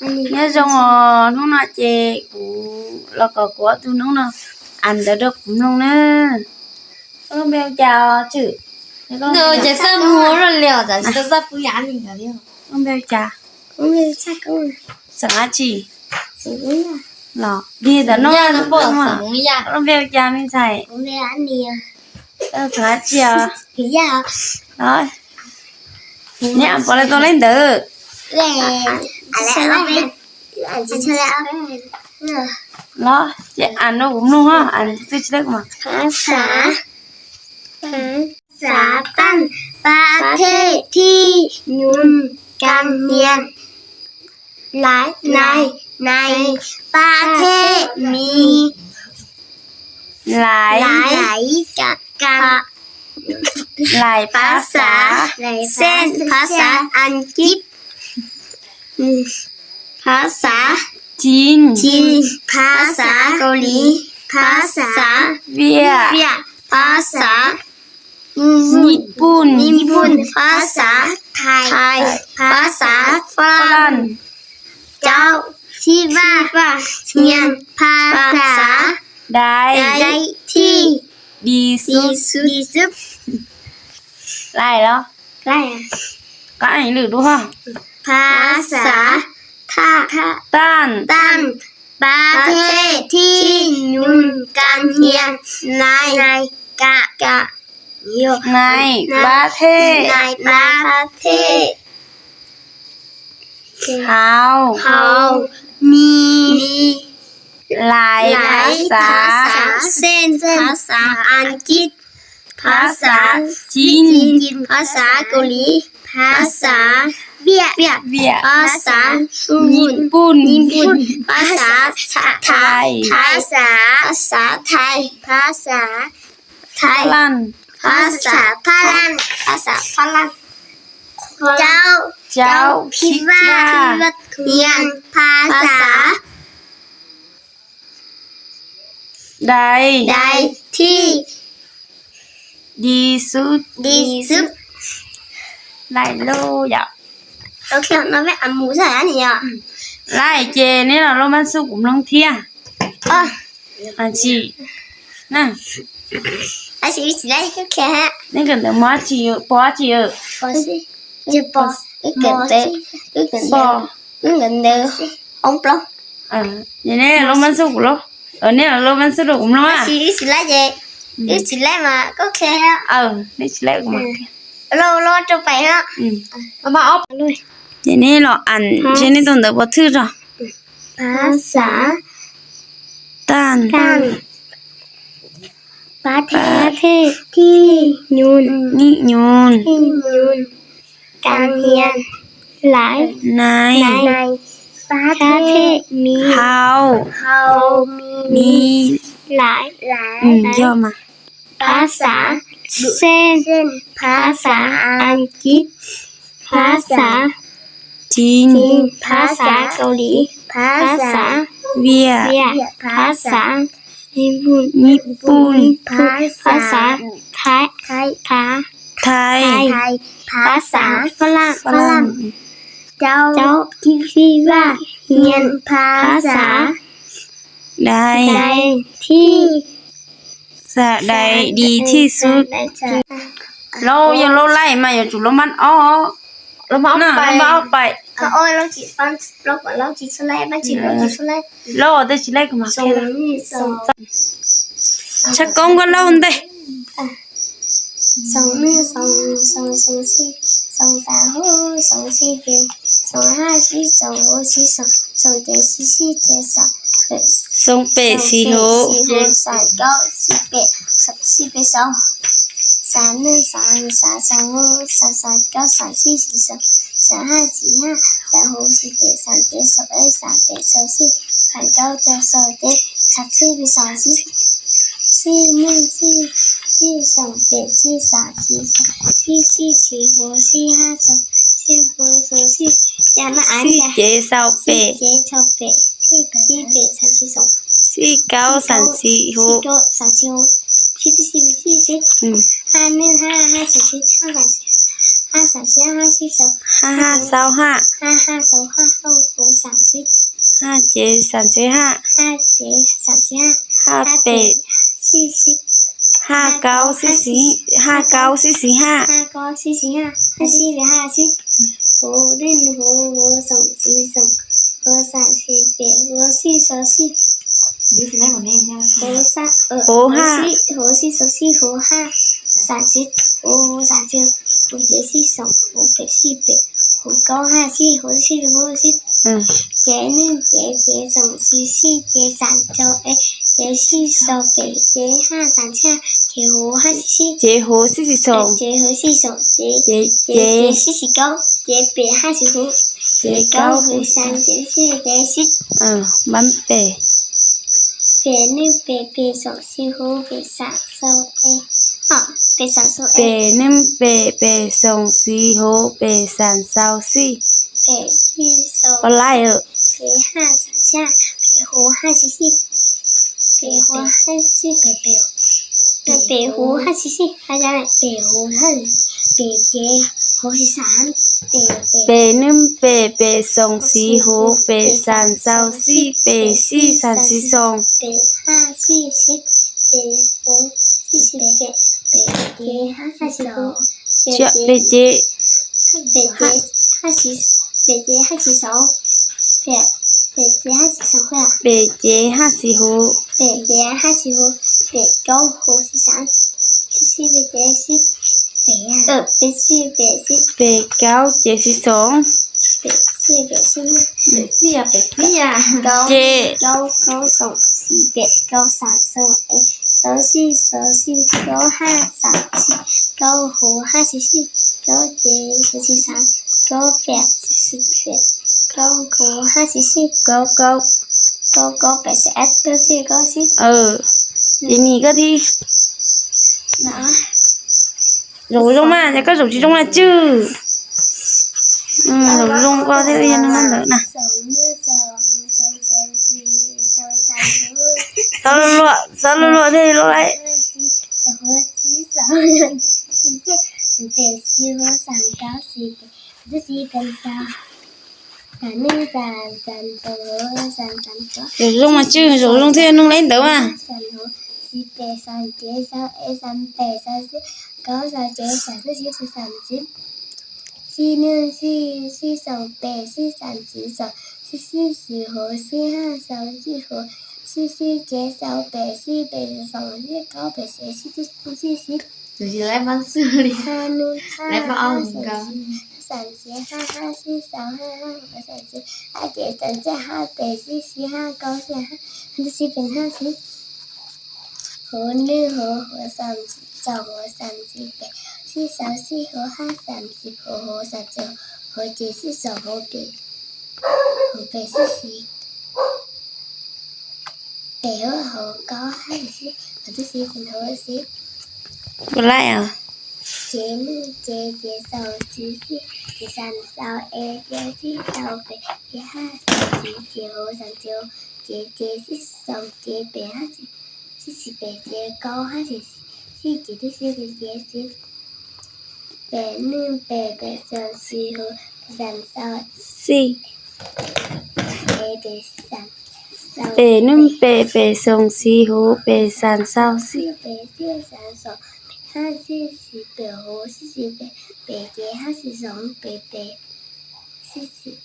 Nhớ dòng, ờ, lúc nào chị cũng là có của tôi lúc nào ăn đã được cũng luôn nè. Ơ, bèo chà chữ. Nơ, chả sao mua rồi liều, chả sao sao bún ăn mình cả liều. Ơ, bèo chà. Ơ, bèo chà cũng. Sẵn á chị. Sẵn á. Lọ. Đi đó nó. Nó bỏ sẵn ya. Ơ, bèo chà mình xài. Ơ, bèo ăn đi à. Ơ, sẵn á chị à. Thì ya. Đó. Nè, ăn bỏ lại tôi lên đó. Lẹ. À, lẹ, ăn đi. ລະ ຈະອ່ານເນາະ ເບິ່ງເນາະ ອ່ານ ຊື່ເລີກມາ ພາສາ ພາສາຕັນ ປະເທດທີ່ຫຍຸ້ງການຮຽນ ຫຼາຍ ໃນ ໃນປະເທດມີ ຫຼາຍ ຫຼາຍ ກະ ກະ ຫຼາຍພາສາ ເຊັ່ນ ພາສາອັງກິດ ພາສາຈີນ ຈີນ ພາສາເກົາຫຼີ ພາສາຫວຽດ ຫວຽດ ພາສາຍີ່ປຸ່ນ ຍີ່ປຸ່ນ ພາສາໄທ ໄທ ພາສາຝຣັ່ງ ເຈົ້າ ທີ່ວ່າຮຽນພາສາໃດ ໃດທີ່ດີສຸດ ດີສຸດ ຫຼາຍເນາະ ຫຼາຍ ກໍອ່ານອີກດູເນາະ ພາສາ ທະ ທະ ຕັນ ຕັນ ປະເທດທີ່ຫຍຸ້ງການຮຽນ ໃນ ໃນ ກະ ກະ ໃນປະເທດ ໃນປະເທດ ເຮົາ ເຮົາມີ ມີຫຼາຍ ຫຼາຍພາສາ ພາສາ ເຊັ່ນ ພາສາອັງກິດ ພາສາຈີນ ຈີນ ພາສາເກົາຫຼີ ພາສາຫວຽດ ຫວຽດ ພາສາຍີ່ປຸ່ນ ຍີ່ປຸ່ນ ພາສາໄທ ໄທ ພາສາ ພາສາໄທ ພາສາ ໄທ ຝຣັ່ງ ພາສາຝຣັ່ງ ພາສາຝຣັ່ງ ເຈົ້າ ເຈົ້າ ເຈົ້າ ຄິດວ່າ ຄິດວ່າຮຽນພາສາ ພາສາໃດ ໃດທີ່ດີສຸດ ດີສຸດ ຫຼາຍໂລດ ໂອເຄ ເນາະ ແມ່ນອັນໝູໃສ່ອັນນີ້ອະ ຫຼາຍເຈນີ້ລະ ໂລມັນສຸກ ກຳລັງທຽງ ເອີ ອາຊີ ນະ ອາຊີ ຊິໄດ້ຄືແຄ່ ນີ້ກໍເດີ ມໍຈີ ປໍຈີ ເອີ ປໍຊີ ເຈັບປໍ ເກີດເຕີ ເກີດເຕີ ອອງປອງ ເອີ ນີ້ແຫຼະ ໂລມັນສຸກໂລ ເອີ ນີ້ໂລມັນສຸກໂລ ອາຊີ ຊິໄດ້ເຈ ອືມ ຊິໄດ້ມາ ກໍແຄ່ ເອີ ນີ້ຊິໄດ້ມາ ໂລ ໂລຕໍ່ໄປເນາະ ອືມ ເອົາມາ ເອົາ ເຈນີ້ເນາະ ອັນ ເຈນີ້ຕ້ອງເດີບໍ່ຖືກເນາະ ພາສາ ຕັນ ຕັນ ປະເທດທີ່ນິຍົມ ນິຍົມ ນິຍົມການຮຽນຫຼາຍ ໃນ ໃນປະເທດມີ ເຮົາ ເຮົາມີ ມີຫຼາຍ ຫຼາຍ ອືມ ເຍາະມາ ພາສາ ເຊັ່ນ ພາສາອັງກິດ ພາສາຈີນ ຈີນ ພາສາເກົາຫຼີ ພາສາຫວຽດ ຫວຽດ ພາສາຍີ່ປຸ່ນ ຍີ່ປຸ່ນ ພາສາໄທ ໄທ ໄທ ພາສາຝຣັ່ງ ຝຣັ່ງ ເຈົ້າ ເຈົ້າ ຄິດວ່າຮຽນພາສາໃດ ໃດທີ່ ສະ ໃດ ໃດ ດີທີ່ສຸດ ໂລ ຢ່າໂລໄລ່ມາ ຢ່າຈູໂລມັນອອກ ໂລມັນອອກໄປ ໂລມັນອອກໄປ ກໍໂອ້ຍ ໂລຈິຟັນ ໂລ ໂລຈິສະໄລ ມັນຈິ ໂລຈິສະໄລ ໂລແຕ່ຊິໄລ່ກໍມາ ສອງໜຶ່ງສອງ ຊັກກ້ອງກໍໂລເດ້ ສອງໜຶ່ງສອງ ສອງສອງສີ່ ສອງສາມຫົກ ສອງສີ່ແປດ ສອງຫ້າສິບ ສອງຫົກສິບສອງ ສອງເຈັດສິບສີ່ ເຈັດສາມ ສອງແປດສີ່ຫົກ ສອງແປດສີ່ຫົກ ສາມເກົ້າສີ່ແປດ ສາມສິບເອັດສອງ ສາມໜຶ່ງສາມ ສາມສອງຫົກ ສາມສາມເກົ້າ ສາມສີ່ສີ່ສອງ ສາມຫ້າສີ່ຫ້າ ສາມຫົກສີ່ແປດ ສາມເຈັດສອງເອັດ ສາມແປດສອງສີ່ ສາມເກົ້າສອງເຈັດ ສາມສິບສາມສິບ ສີ່ໜຶ່ງສີ່ ສີ່ສອງແປດ ສີ່ສາມສີ່ສາມ ສີ່ສີ່ສີ່ຫົກ ສີ່ຫ້າສອງ ສີ່ຫົກສອງສີ່ ຢ່າມາອ່ານ ສີ່ເຈັດຊາວແປດ ສີ່ເຈັດຊາວແປດ ສີ່ແປດສາມສິບສອງ ສີ່ເກົ້າສາມສິບຫົກ ສາມສິບຫົກ ສີ່ສີ່ສີ່ສີ່ ອືມ ຫ້າໜຶ່ງຫ້າ ຫ້າສອງສີ່ ຫ້າສາມສີ່ ຫ້າສາມສີ່ ຫ້າສິບສອງ ຫ້າຫ້າຊາວຫ້າ ຫ້າຫ້າຊາວຫ້າ ຫ້າຫົກສາມສິບ ຫ້າເຈັດ ສາມສີ່ຫ້າ ຫ້າເຈັດ ສາມສີ່ຫ້າ ຫ້າແປດ ສີ່ສິບ ຫ້າເກົ້າ ສີ່ສີ່ ຫ້າເກົ້າ ສີ່ສີ່ຫ້າ ຫ້າເກົ້າ ສີ່ສີ່ຫ້າ ຫ້າສີ່ ຫຼື ຫ້າສິບ ຫົກໜຶ່ງຫົກ ຫົກສອງສີ່ສອງ ຫົກສາມສີ່ແປດ ຫົກສີ່ສອງສີ່ ໂຫ ສາມ ເອີ ຫົກຫ້າ ຫົກສີ່ ຫົກສີ່ສອງສີ່ ຫົກຫ້າສາມສິບ ຫົກຫົກສາມສິບ ຫົກເຈັດສີ່ສອງ ຫົກແປດສີ່ແປດ ຫົກເກົ້າຫ້າສີ່ ຫົກສິບສີ່ຫົກສິບ ເຈັດໜຶ່ງເຈັດ ເຈັດສອງສີ່ສີ່ ເຈັດສາມສອງເອັດ ເຈັດສີ່ສອງແປດ ເຈັດຫ້າສາມຫ້າ ເຈັດຫົກຫ້າສີ່ສີ່ ເຈັດຫົກສີ່ສອງ ເຈັດຫົກສີ່ສອງ ເຈັດເຈັດເຈັດສີ່ສີ່ເກົ້າ ເຈັດແປດຫ້າສິບຫົກ ເຈັດເກົ້າຫົກສາມ ເຈັດສີ່ແປດສິບ ເອີ ມັນແປດ ແປດໜຶ່ງແປດ ແປດສອງສີ່ຫົກ ແປດສາມສອງເອັດ ເອີ ແປດສາມສອງເອັດ ແປດໜຶ່ງແປດ ແປດສອງສີ່ຫົກ ແປດສາມຊາວສີ່ ແປດສີ່ສອງ ບໍ່ຫຼາຍເອີ ແປດຫ້າສາມຫ້າ ແປດຫົກຫ້າສີ່ສີ່ ແປດຫົກຫ້າສີ່ສີ່ ແປດຫົກ ແປດຫົກຫ້າສີ່ສີ່ ອາຈານ ແປດຫົກຫ້າ ແປດເຈັດຫົກສິບສາມ ແປດແປດ ແປດໜຶ່ງແປດ ແປດສອງສີ່ຫົກ ແປດສາມຊາວສີ່ ແປດສີ່ສາມສິບສອງ ແປດຫ້າສີ່ສິບ ແປດຫົກສີ່ສິບແປດ ແປດເຈັດຫ້າສິບສອງ ແປດເຈັດ ແປດເຈັດ ແປດເຈັດຫ້າສິບ ແປດເຈັດຫ້າສິບສອງ ແປດ ແປດເຈັດຫ້າສິບສອງ ແປດເຈັດຫ້າສິບຫົກ ແປດເຈັດຫ້າສິບຫົກ ແປດເກົ້າຫົກສິບສາມ ແປດສີ່ແປດເຈັດສິບ ເອີ ແປດສີ່ແປດສິບ ແປດເກົ້າເຈັດສິບສອງ ແປດສີ່ແປດສິບ ແປດສີ່ ແປດສີ່ ເກົ້າ ເຈັດ ເກົ້າເກົ້າສອງສີ່ແປດ ເກົ້າສາມສອງເອັດ ເກົ້າສີ່ສອງສີ່ ເກົ້າຫ້າສາມສິບ ເກົ້າຫົກຫ້າສິບສີ່ ເກົ້າເຈັດສີ່ສິບສາມ ເກົ້າແປດສີ່ສິບແປດ ເກົ້າເກົ້າຫ້າສິບສີ່ ເກົ້າເກົ້າ ເກົ້າເກົ້າແປດສິບເອັດ ເກົ້າສິບເກົ້າສິບ ເອີ ທີນີ້ກໍດີນະ ລົງມາ ແລ້ວກໍລົງມາຈື່ ອືມ ລົງກໍໄດ້ນະ ສອງໜຶ່ງສອງ ສອງສອງສີ່ ສອງສາມຫົກ ສອງລັວໆ ເດ້ ລົງໄດ້ ສອງຫົກສີ່ສອງ ສອງເຈັດສີ່ເຈັດ ສອງແປດສີ່ຫົກ ສາມເກົ້າສີ່ແປດ ສາມສິບສີ່ເປັນຊາວ ສາມໜຶ່ງສາມ ສາມສອງຫົກ ສາມສາມສອງ ລົງມາຈື່ ລົງເທື່ອໜຶ່ງໄດ້ເດີວ່າ ສາມຫົກສີ່ແປດ ສາມເຈັດຊາວເອັດ ສາມແປດຊາວສິບ ເກົ້າຊາວເຈັດ ສາມສິບສີ່ ສາມສິບ ສີ່ໜຶ່ງສີ່ ສີ່ສອງແປດ ສີ່ສາມສີ່ສອງ ສີ່ສີ່ສີ່ຫົກ ສີ່ຫ້າສອງສີ່ຫົກ ສີ່ສີ່ເຈັດຊາວແປດ ສີ່ແປດຊາວສອງ ສີ່ເກົ້າແປດສິບເອັດ ສີ່ສິບສີ່ສິບ ຈະຊິໄລ່ບ້ານຊື່ລີ ຫ້າໜຶ່ງຫ້າ ໄລ່ບ້ານອອກ ຫ້າສອງສີ່ ຫ້າສາມສີ່ ຫ້າຫ້າສີ່ສອງ ຫ້າຫ້າຫົກສາມສີ່ ຫ້າເຈັດສາມເຈັດ ຫ້າແປດສີ່ສີ່ ຫ້າເກົ້າສີ່ຫ້າ ຫ້າສິບສີ່ເປັນຫ້າສິບ ຫົກໜຶ່ງຫົກ ຫົກສອງສອງ ຫົກສາມສີ່ແປດ ສີ່ສອງສີ່ຫົກ ຫ້າສາມສິບຫົກ ຫົກສາມສິບຫົກ ຫົກເຈັດສິບສອງ ຫົກແປດ ຫົກແປດສິບສີ່ ແປດຫົກຫົກເກົ້າຫ້າສິບສີ່ ຫົກສິບສີ່ເປັນຫົກສິບ ບໍ່ໄລ່ເອົາ ເຈັດໜຶ່ງເຈັດ ເຈັດສອງສີ່ສີ່ ເຈັດສາມຊາວເອັດ ເຈັດສີ່ຊາວແປດ ເຈັດຫ້າສາມສິບ ເຈັດຫົກສາມສິບຫົກ ເຈັດເຈັດສີ່ສິບສອງ ເຈັດແປດຫ້າສິບສີ່ສິບແປດ ເຈັດເກົ້າຫ້າສິບສີ່ ເຈັດສິບສີ່ເປັນເຈັດສິບ ແປດໜຶ່ງແປດ ແປດສອງສີ່ຫົກ ແປດສາມຊາວສີ່ ເອັດ ແປດສາມຊາວ ແປດໜຶ່ງແປດ ແປດສອງສີ່ຫົກ ແປດສາມຊາວສີ່ ແປດສີ່ສາມສອງ ແປດຫ້າສີ່ສິບ ແປດຫົກສີ່ສິບແປດ ແປດເຈັດຫ້າສິບສອງ ແປດແປດສີ່ສິບ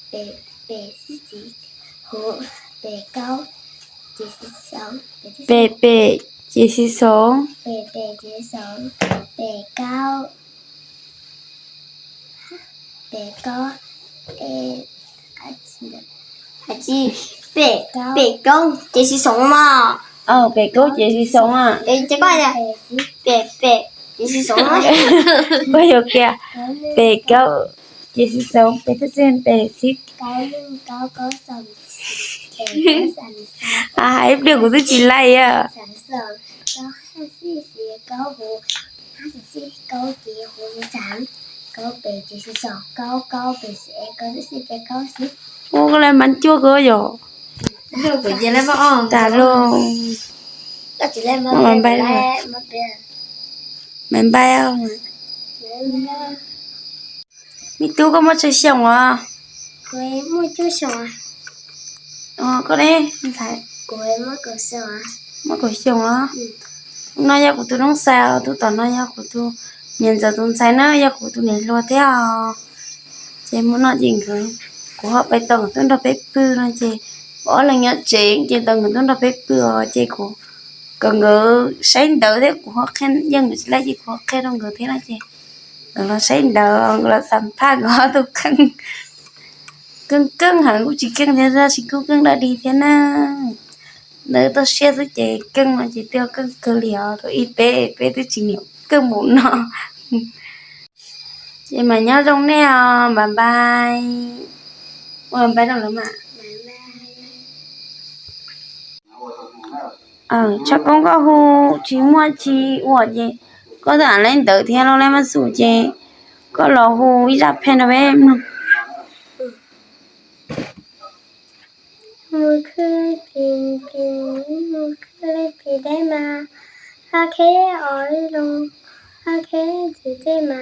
ແປດແປດສີ່ສິບຫົກ ແປດເກົ້າເຈັດສິບສອງ ແປດແປດເຈັດສິບສອງ ແປດແປດເຈັດສິບສອງ ແປດເກົ້າ ແປດເກົ້າ ເອັດ ອາຈີ ອາຈີ ແປດເກົ້າ ແປດເກົ້າເຈັດສິບສອງມາ ເອີ ແປດເກົ້າເຈັດສິບສອງອະ ເອີ ຈັກກວ່ານະ ແປດສິບ ແປດແປດເຈັດສິບສອງມາ ບໍ່ຢາກແກ່ ແປດເກົ້າເຈັດສິບສອງ ແປດສິບ ເກົ້າໜຶ່ງເກົ້າເກົ້າສາມສິບ ແປດເກົ້າສາມສິບ ອາ ໃຫ້ເດີ ກູຊິຊິໄລ່ອະ ສາມສອງ ເກົ້າຫ້າສີ່ສິບ ເກົ້າຫົກຫ້າສິບສີ່ ເກົ້າເຈັດຫົກສິບສາມ ເກົ້າແປດເຈັດສິບສອງ ເກົ້າເກົ້າແປດສິບເອັດ ເກົ້າສິບສີ່ແປດເກົ້າສິບ ໂອ້ ກໍແລ້ວມັນຈົວກໍຢໍ ເອີ ກໍຈະໄດ້ມາອອກ ຕາລົງ ກໍຈະໄດ້ມາ ມັນໄປແລ້ວ ມາເປັນ ມັນໄປເອົາ ມີຕູ້ກໍໝົດຊື່ສຽງຫວາ ໂອ້ຍ ໝົດຊື່ສຽງຫວາ Ồ, có đấy, không phải. Của em mới còn sao hả? Mới còn xong á. Ừ. Hôm nay do của tôi đóng sao, tôi tỏ nó do của tôi nhận giờ tôi sai nó do của tôi nhảy lùa theo. Chị muốn nói gì gửi. Của họ bày tỏ tôi đọc bếp bư nó chị. Bỏ là nhớ chén chị tỏ người tôi đọc bếp bư rồi chị của. Còn ngớ sánh đỡ thế của họ khen dân người lấy chị của họ khen trong người thế là chị. Rồi nó sánh đỡ, rồi nó sắm phá ngó tôi khen. Cưng cưng hả, cũng chỉ cưng thế ra, chỉ cưng cưng đã đi thế na. Nếu tao share với chị cưng mà chị tiêu cưng cứ liều, tao y tế, y tế tôi chỉ nhiều cưng bụng no. Vậy mà nhớ trong nè, bye bye. Ôi, bye bye đâu lắm ạ. Bye bye. Ờ, chắc con có hù, chỉ mua chỉ ủa vậy. Có thể lấy đỡ theo lo lấy mà sủ chị. Có lo hù, ít đáp phèn đâu em. ມື້ຄືນ ປິ່ນ ປິ່ນ ມື້ຄືນ ເລີຍ ປີໄດ້ມາ ຮາເຄ ອອຍລົງ ຮາເຄ ເຈ ເຈ ມາ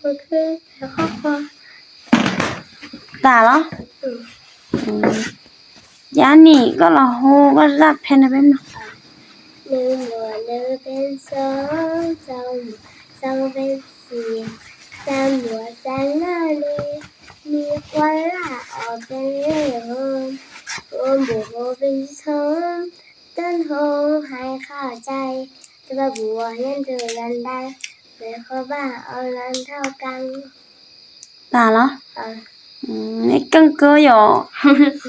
ມື້ຄືນ ໄປຄອບຄົວ ຕາເນາະ ອືມ ອືມ ຢ່າງນີ້ກໍລະໂຫ ກໍລະແຜ່ນເປັນ ໜຶ່ງບວກໜຶ່ງເປັນສອງ ສອງບວກສອງເປັນສີ່ ສາມບວກສາມໜ້າດີ ມີຄວາມລະອອກເປັນເລກໂຮມ ໂຮມບວກໂຮເປັນໂຮມ ຕົ້ນໂຮໃຫ້ເຂົ້າໃຈ ແຕ່ວ່າບວກຍັງຖືກັນໄດ້ ແຕ່ເພາະວ່າເອົາລັນເທົ່າກັນ ຕາເນາະ ເອີ ອືມ ເນາະ ເກັ່ງເກີໂຍ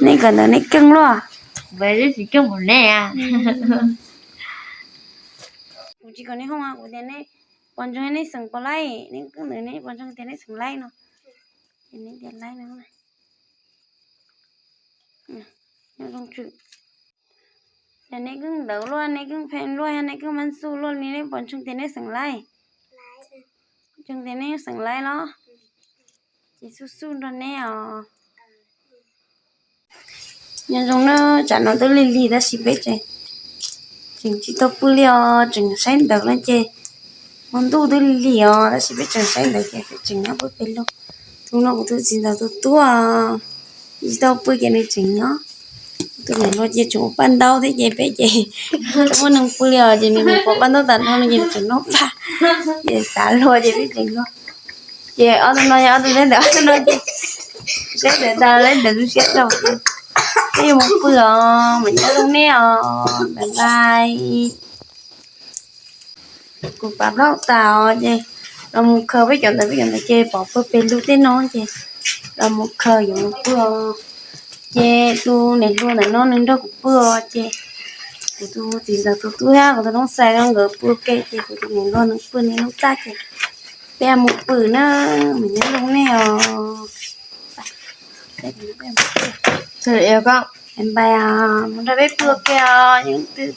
ເນາະ ເກັ່ງເນາະ ເກັ່ງເນາະ ໄວ້ຊິເກັ່ງບໍ່ແນ່ອະ ອືມ ກູຈິກອນໃນຫ້ອງອະ ກູແຕ່ໃນ ບອນຈອງໃນສັງບໍ່ໄລ ໃນກຶ່ງເດີໃນບອນຈອງແຕ່ໃນສັງໄລເນາະ ເຫັນໃນແດນໄລເນາະ ອືມ ແນວຕ້ອງຈື່ ແຕ່ໃນກຶ່ງເດີລ້ວນ ໃນກຶ່ງແພນລ້ວນ ໃນກຶ່ງມັນສູ້ລ້ວນ ນີ້ໃນບອນຈອງແຕ່ໃນສັງໄລ ຈອງແຕ່ໃນສັງໄລເນາະ ຊິສູ້ໆດອນແນວ ຍານຈົງເນີ ຈານອນເຕີລີລີ ຕາຊິເປັດເຈ ຈຶ່ງຊິຕົບປືລຽວ ຈຶ່ງໃຊ້ເດີລະເຈ ມັນດູເຕີລີລີ ຕາຊິເປັດຈຶ່ງໃຊ້ເດີເຈ ຈຶ່ງນະບໍ່ເປັນໂລ ທຸກນອກທຸກຈິນຕາຕົວ ຊິຕົບປືແກນຈຶ່ງເນາະ ຕົວນີ້ໂລເຈ ຈຸປານເຕົາເທເຈເປະເຈ ຕົວໜຶ່ງປືລຽວ ເຈ ໜຶ່ງປົວປານເຕົາຕັນເຮົາເນາະ ເຈ ຈຸນອກປາ ເຈ ສາໂລເຈ ເປັນຈິງໂລ Chị, ô, tôi nói, ô, tôi nói, để tôi nói, chị. Sếp để ta lấy, để tôi sếp đâu. Cái gì một bữa, mình nhớ luôn nè, ô. Bye bye. Cô bấm lóc tao, chị. Rồi một khờ với chọn, với chọn, chị, bỏ bơ bê lưu tên nó, chị. Rồi một khờ, rồi một bữa. Chị, tôi này luôn là nó nên đâu cũng bữa, chị. Của tôi thì giờ tôi, tôi ha, của tôi nó xài, nó gỡ bữa kê, chị, của tôi này luôn, nó bữa này nó chắc, chị. ແປໝູ່ປືນະ ມັນຍັງລົງແນ່ອະ ເຊີນເອວກໍ ແອມໄບອະ ມັນໄດ້ໄປປືແກ້ວ ຍັງຕື່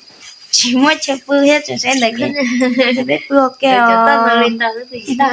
ຊິມວດເຊີນປືເຮັດຈັ່ງໃດແລ້ວ ໄດ້ໄປປືແກ້ວ ເຈົ້າຕັ້ງນາລິນຕາຄືຊິກິນໄດ້